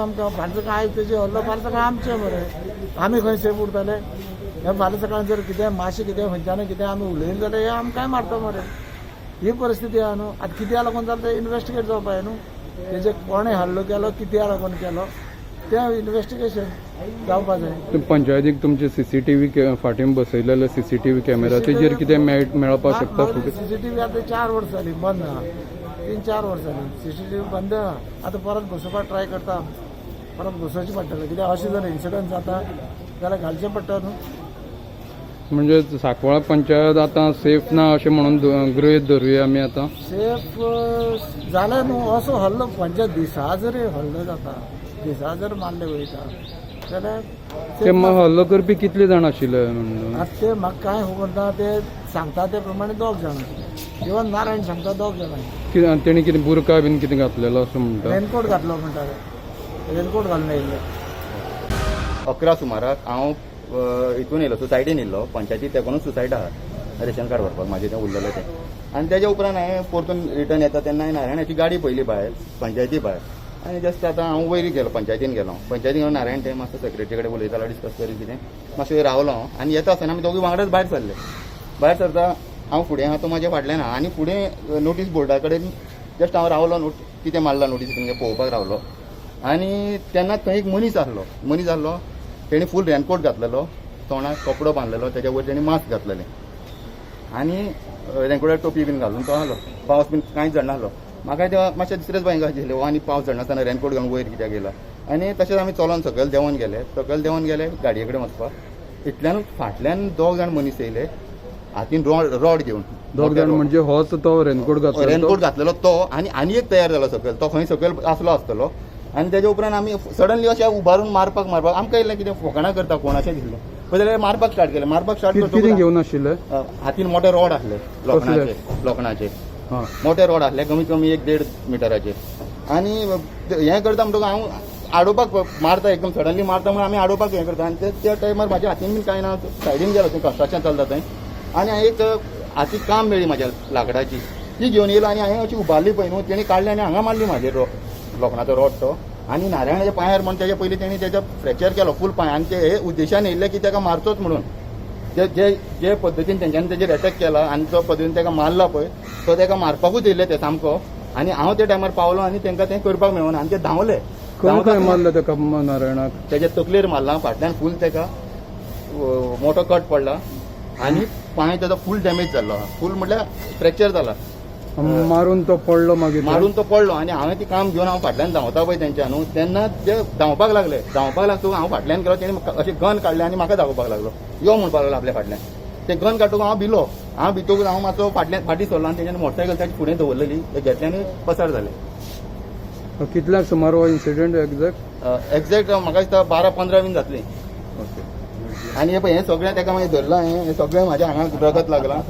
आमकां फाल्यां सकाळीं आयज तेजे हल्लो, फाल्यां सकाळीं आमचें मरे. आमी खंय सेफ उरतले? हे फाल्यां सकाळीं जर कितें मातशें कितें खंयच्यान कितें आमी उलयले जाल्यार हे आमकांय मारता मरे. ही परिस्थिती आहा न्हू. आतां कित्या लागून जालें तें इनवेस्टिगेट जावपा जाय न्हू. तेजे कोणें हल्लो केलो, कित्या लागून केलो, तें इनवेस्टिगेशन जावपा जाय. ते पंचायतीक तुमचे सीसीटीव्ही फाटीं बसयलेले सीसीटीव्ही कॅमेरा, तेजेर कितें मेळपाक शकता फुटेज? सीसीटीव्ही आतां 4 वर्सां जालीं बंद आहा. 3-4 वर्सां जालीं सीसीटीव्ही बंद आहा. आतां परत बसोवपाक ट्राय करता. परत बसोवचें पडटलें, कित्याक अशें जर इन्सिडंट जाता जाल्यार घालचें पडटा न्हू. म्हणजे सांकवाळ पंचायत आतां सेफ ना अशें म्हणून गृहीत धरुया आमी आतां? सेफ जालें न्हू. असो हल्लो पंचायत दिसा जरी हल्लो जाता, दिसा जर मारले वयता जाल्यार ते मग हल्लो करपी कितले जाण आशिल्ले म्हणून? आतां ते म्हाका कांय खबर ना. ते सांगता ते प्रमाणे दोग जाणां, इवन नारायण सांगता दोग जाणां. कितें तेणी कितें बुरका बीन कितें घातलेलो असो म्हणटा? रेनकोट घातलो म्हणटा ते, रेनकोट घालून येयल्ले. 11 सुमाराक हांव हितून येयलो, सोसायटीन येयल्लो. पंचायती तेकोनूच सोसायटी आहा. रेशन कार्ड व्हरपाक म्हाजें तें उरलेलें तें. आनी तेज्या उपरांत हांवें परतून रिटर्न येता तेन्ना हांवें नारायणाची गाडी पळयली भायर, पंचायती भायर. आनी जस्ट आतां हांव वयर गेलो, पंचायतीन गेलो. पंचायतीन गेलो, नारायण ते मातसो सेक्रेटरी कडेन उलयतालो, डिस्कस करी कितें. मातसो वयर रावलो हांव आनी येता आसतना आमी दोगूय वांगडाच भायर सरले. भायर सरता हांव फुडें आहा, तो म्हाज्या फाटल्यान आहा. आनी फुडें नोटीस बोर्डा कडेन जस्ट हांव रावलो, नोट कितें मारला नोटीस कितें पळोवपाक रावलो. आनी तेन्ना थंय एक मनीस आसलो. मनीस आसलो, तेणी फूल रेनकोट घातलेलो, तोंडाक कपडो बांदलेलो, तेज्या वयर तेणी मास्क घातलेलें आनी रेनकोटाक टोपी बीन घालून तो आसलो. पावस बीन कांयच झडनासलो. म्हाका ते मातशें दुसरेच भंय दिसलें, हो आनी पावस झडनासतना रेनकोट घालून वयर कित्याक येयला? आनी तशेंच आमी चलोन सकयल देंवोन गेले. सकयल देंवोन गेले गाडये कडेन वचपाक, इतल्यानूच फाटल्यान दोग जाण मनीस येयले, हातीन रॉड रॉड घेवन. दोग जाण म्हणजे होच तो रेनकोट घातलेलो? रेनकोट घातलेलो तो आनी आनी एक तयार जालो सकयल, तो खंय सकयल आसलो आसतलो. आनी तेज्या उपरांत आमी सडनली अशें उबारून मारपाक मारपाक, आमकां येयलें कितें फकाणां करता कोण अशें दिसलें. पळय जाल्यार मारपाक स्टार्ट केलें. मारपाक स्टार्ट कितें करतकूच घेवन आशिल्ले? हातीन मोठे रॉड आसले लोखणाचे, लोखणाचे. मोठे रॉड आसले, कमीत कमी एक देड मिटराचे. आनी हें करता म्हणटकूच हांव आडोवपाक मारता, एकदम सडनली मारता म्हणून आमी आडोवपाक हें करता. आनी त्या टायमार म्हाज्या हातीन बीन कांय ना. सायडीन गेलो, थंय कन्स्ट्रक्शन चलता थंय. आनी हांवें एक हाती काम मेळ्ळी म्हाज्या लांकडाची, ती घेवन येयलो. आनी हांवें अशी उबारली पळय न्हू, तेणी काडली आनी हांगा मारली म्हाजेर लोखणाचो रॉड तो. आनी नारायणाच्या पांयार म्हण तेज्या पयलीं तेणी तेजो फ्रॅक्चर केलो फूल पांय. आनी ते हे उद्देशान येयल्ले की तेका मारचोच म्हणून. जे जे जे पद्दतीन तेंच्यांनी तेजेर अटॅक केला आनी तो पद्दतीन तेका मारला पळय, तो तेका मारपाकूच येयल्ले ते सामको. आनी हांव त्या टायमार पावलो आनी तेंकां तें करपाक मेळना आनी ते धांवले. खंय धांवता खंय मारलो तेका नारायणाक? तेज्या तकलेर मारला, फाटल्यान फूल तेका मोठो कट पडला आनी पांय तेजो फूल डॅमेज जाल्लो आहा. फूल म्हटल्यार फ्रॅक्चर जाला. मारून तो पडलो मागीर थंय? मारून तो पडलो. आनी हांवें ती काम घेवन हांव फाटल्यान धांवता पळय तेंच्या न्हू, तेन्ना ते धांवपाक लागले. धांवपाक लागतो हांव फाटल्यान गेलो, तेणी म्हाका अशें गन काडलें आनी म्हाका दाखोवपाक लागलो, यो म्हणपाक लागलो आपल्या फाटल्यान. ते गन काडटकूच हांव भिलो. हांव भितकूच हांव मातसो फाटल्यान फाटीं सरलो आनी तेंच्यानी मोटरसायकल ताच्या फुडें दवरलेली, ते घेतले आनी पसार जाले. कितल्यांक सुमार हो इन्सिडेंट एग्जॅक्ट? एग्जॅक्ट म्हाका दिसता 12:15 बीन जातली. ओके. आनी हे पळय, हें सगळें तेका मागीर धरलां, हें सगळें म्हाज्या हांगा रगत लागलां.